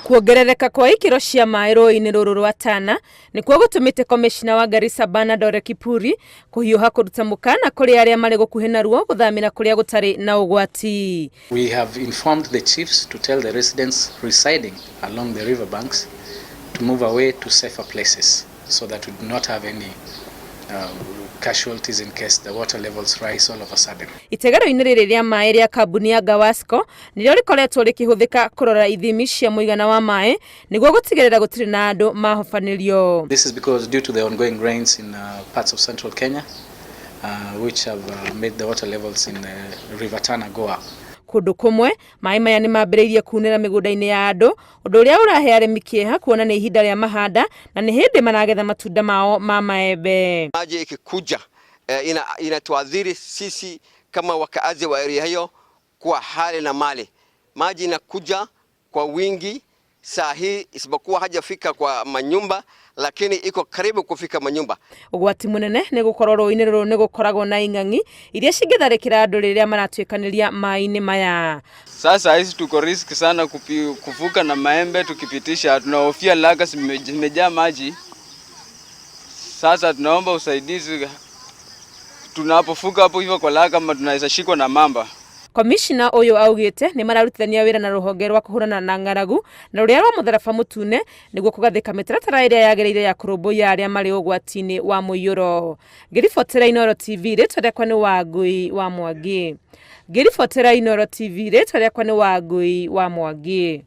Kuongerereka kwa ikĩro cia maĩ rũĩ-inĩ rũrũ rwa Tana nĩkuo gũtũmĩte komĩcina wa Garissa Bernard Ole Kipuri kũhiũha kũruta mũkana kũrĩ arĩa marĩ gũkuhĩ naruo gũthamĩra kũrĩa gũtarĩ na ũgwati. We have informed the chiefs to tell the residents residing along the river banks to move away to safer places so that we do not have any casualties in case the water levels rise all of a sudden. Itegero-inĩ rĩrĩ rĩa maĩ rĩa kambuni ya Gawasco nĩrĩo rĩkoretwo rĩkĩhũthĩka kũrora ithimi cia mũigana wa maĩ nĩguo gũtigĩrĩra gũtirĩ na andũ mahobanĩrio. This is because due to the ongoing rains in parts of central Kenya, which have made the water levels in the River Tana go up. Kũndũ kũmwe maĩ maya nĩ mambĩrĩirie kunĩra mĩgũnda-inĩ ya andũ, ũndũ ũrĩa ũrahe arĩmi kĩeha kuona nĩ ihinda rĩa mahanda na nĩ hĩndĩ maragetha matunda mao ma maembe. Maji ikikuja inatuadhiri sisi kama wakaazi wa area hiyo kwa hali na mali. Maji inakuja kwa wingi saa hii, isipokuwa hajafika kwa manyumba, lakini iko karibu kufika manyumba. Ũgwati mũnene nĩ gũkorwo rũĩ-inĩ rũrũ nĩ gũkoragwo na ing'ang'i iria cingĩtharĩkĩra andũ rĩrĩa maratuĩkanĩria maĩ-inĩ maya. Sasa hizi tuko risk sana kuvuka na maembe tukipitisha, tunahofia laka zimejaa maji. Sasa tunaomba usaidizi tunapovuka hapo hivyo kwa laka, kama tunaweza shikwa na mamba. Komishina ũyũ augĩte nĩ mararutithania wĩra na rũhonge rwa kũhũrana na ng'aragu na rũrĩa rwa mũtharaba mũtune nĩguo kũgathĩka mĩtaratara ĩrĩa yagĩrĩire ya kũrũmbũiya arĩa marĩ ũgwati-inĩ wa mũiyũro. Ngĩribotera Inooro TV, rĩtwa rĩakwa nĩ Wangui wa Mwangi. Ngĩribotera Inooro TV, rĩtwa rĩakwa nĩ Wangui wa Mwangi.